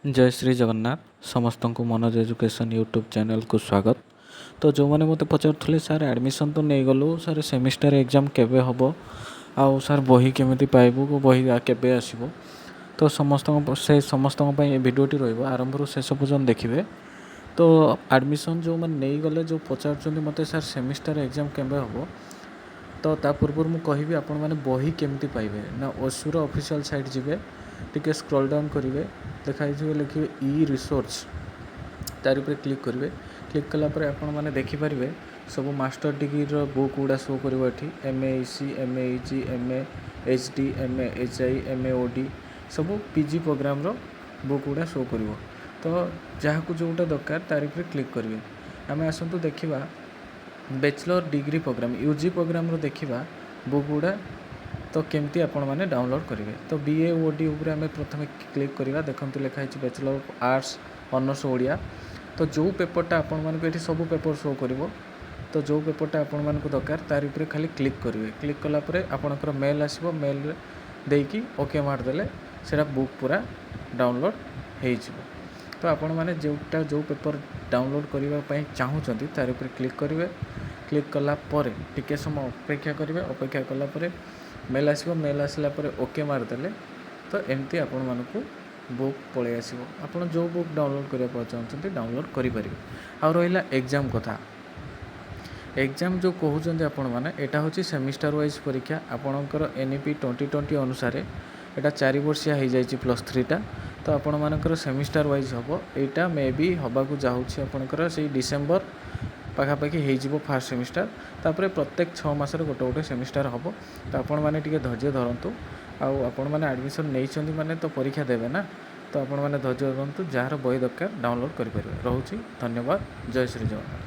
ଜୟ ଶ୍ରୀ ଜଗନ୍ନାଥ। ସମସ୍ତଙ୍କୁ Manoj education YouTube ଚ୍ୟାନେଲ୍କୁ ସ୍ୱାଗତ। ତ ଯେଉଁମାନେ ମୋତେ ପଚାରୁଥିଲେ, ସାର୍, ଆଡ଼ମିସନ୍ ତ ନେଇଗଲୁ ସାର୍, ସେମିଷ୍ଟାର ଏକ୍ଜାମ୍ କେବେ ହେବ ଆଉ ସାର୍, ବହି କେମିତି ପାଇବୁ, ବହି କେବେ ଆସିବ, ତ ସମସ୍ତଙ୍କ ପାଇଁ ଏ ଭିଡ଼ିଓଟି ରହିବ। ଆରମ୍ଭରୁ ଶେଷ ପର୍ଯ୍ୟନ୍ତ ଦେଖିବେ। ତ ଆଡ଼ମିସନ୍ ଯେଉଁମାନେ ନେଇଗଲେ, ଯେଉଁ ପଚାରୁଛନ୍ତି ମୋତେ, ସାର୍, ସେମିଷ୍ଟାର ଏକ୍ଜାମ୍ କେବେ ହେବ, ତ ତା ପୂର୍ବରୁ ମୁଁ କହିବି ଆପଣମାନେ ବହି କେମିତି ପାଇବେ ନା ଓସୁର ଅଫିସିଆଲ୍ ସାଇଟ୍ ଯିବେ, ଟିକେ ସ୍କ୍ରଲ୍ ଡାଉନ୍ କରିବେ, ଦେଖାଯିବ, ଲେଖିବେ ଇ ରିସୋର୍ସ, ତାରି ଉପରେ କ୍ଲିକ୍ କରିବେ। କ୍ଲିକ୍ କଲା ପରେ ଆପଣମାନେ ଦେଖିପାରିବେ, ସବୁ ମାଷ୍ଟର ଡିଗ୍ରୀର ବୁକ୍ ଗୁଡ଼ା ଶୋ କରିବ ଏଠି। M A E C, M A E G, M A H D, M A H I, M A O D, ସବୁ ପି ଜି ପ୍ରୋଗ୍ରାମର ବୁକ୍ ଗୁଡ଼ା ଶୋ କରିବ। ତ ଯାହାକୁ ଯେଉଁଟା ଦରକାର, ତାରି ଉପରେ କ୍ଲିକ୍ କରିବେ। ଆମେ ଆସନ୍ତୁ ଦେଖିବା, ବ୍ୟାଚଲର ଡିଗ୍ରୀ ପ୍ରୋଗ୍ରାମ, ୟୁଜି ପ୍ରୋଗ୍ରାମର ଦେଖିବା ବୁକ୍ ଗୁଡ଼ା। ତ କେମିତି ଆପଣମାନେ ଡାଉନଲୋଡ଼୍ କରିବେ? ତ ବି ଏ ଓ ଡି ଉପରେ ଆମେ ପ୍ରଥମେ କ୍ଲିକ୍ କରିବା। ଦେଖନ୍ତୁ, ଲେଖା ହେଇଛି bachelor of arts honours Odia. ତ ଯେଉଁ ପେପରଟା ଆପଣମାନଙ୍କୁ, ଏଠି ସବୁ ପେପର ଶୋ କରିବ। ତ ଯେଉଁ ପେପରଟା ଆପଣମାନଙ୍କୁ ଦରକାର, ତାରି ଉପରେ ଖାଲି କ୍ଲିକ୍ କରିବେ। କ୍ଲିକ୍ କଲା ପରେ ଆପଣଙ୍କର ମେଲ୍ ଆସିବ। ମେଲ୍ରେ ଦେଇକି ଓକେ ମାରିଦେଲେ ସେଇଟା ବୁକ୍ ପୁରା ଡାଉନଲୋଡ଼୍ ହେଇଯିବ। ତ ଆପଣମାନେ ଯେଉଁ ପେପର ଡାଉନଲୋଡ଼୍ କରିବା ପାଇଁ ଚାହୁଁଛନ୍ତି, ତାରି ଉପରେ କ୍ଲିକ୍ କରିବେ। କ୍ଲିକ୍ କଲା ପରେ ଟିକେ ସମୟ ଅପେକ୍ଷା କରିବେ। ଅପେକ୍ଷା କଲା ପରେ ମେଲ୍ ଆସିବ। ମେଲ୍ ଆସିଲା ପରେ ଓକେ ମାରିଦେଲେ ତ ଏମିତି ଆପଣମାନଙ୍କୁ ବୁକ୍ ପଳେଇ ଆସିବ। ଆପଣ ଯେଉଁ ବୁକ୍ ଡାଉନଲୋଡ଼୍ କରିବାକୁ ଚାହୁଁଛନ୍ତି, ଡାଉନଲୋଡ଼୍ କରିପାରିବେ। ଆଉ ରହିଲା ଏକ୍ଜାମ୍ କଥା। ଏକ୍ଜାମ୍ ଯେଉଁ କହୁଛନ୍ତି ଆପଣମାନେ, ଏଇଟା ହେଉଛି ସେମିଷ୍ଟାର ୱାଇଜ୍ ପରୀକ୍ଷା। ଆପଣଙ୍କର ଏନ୍ ଇ ପି 2020 ଅନୁସାରେ ଏଇଟା 4 ବର୍ଷିଆ ହେଇଯାଇଛି ପ୍ଲସ୍ ଥ୍ରୀଟା। ତ ଆପଣମାନଙ୍କର ସେମିଷ୍ଟାର ୱାଇଜ୍ ହେବ। ଏଇଟା ମେ ବି ହେବାକୁ ଯାଉଛି, ଆପଣଙ୍କର ସେଇ ଡିସେମ୍ବର ପାଖାପାଖି ହେଇଯିବ ଫାର୍ଷ୍ଟ ସେମିଷ୍ଟାର। ତାପରେ ପ୍ରତ୍ୟେକ 6 ମାସରେ ଗୋଟେ ଗୋଟେ ସେମିଷ୍ଟାର ହେବ। ତ ଆପଣମାନେ ଟିକେ ଧୈର୍ଯ୍ୟ ଧରନ୍ତୁ। ଆଉ ଆପଣମାନେ ଆଡ଼ମିସନ୍ ନେଇଛନ୍ତି ମାନେ ତ ପରୀକ୍ଷା ଦେବେ ନା। ତ ଆପଣମାନେ ଧୈର୍ଯ୍ୟ ଧରନ୍ତୁ। ଯାହାର ବହି ଦରକାର, ଡାଉନଲୋଡ଼୍ କରିପାରିବେ। ରହୁଛି, ଧନ୍ୟବାଦ। ଜୟ ଶ୍ରୀ ଜଗନ୍ନାଥ।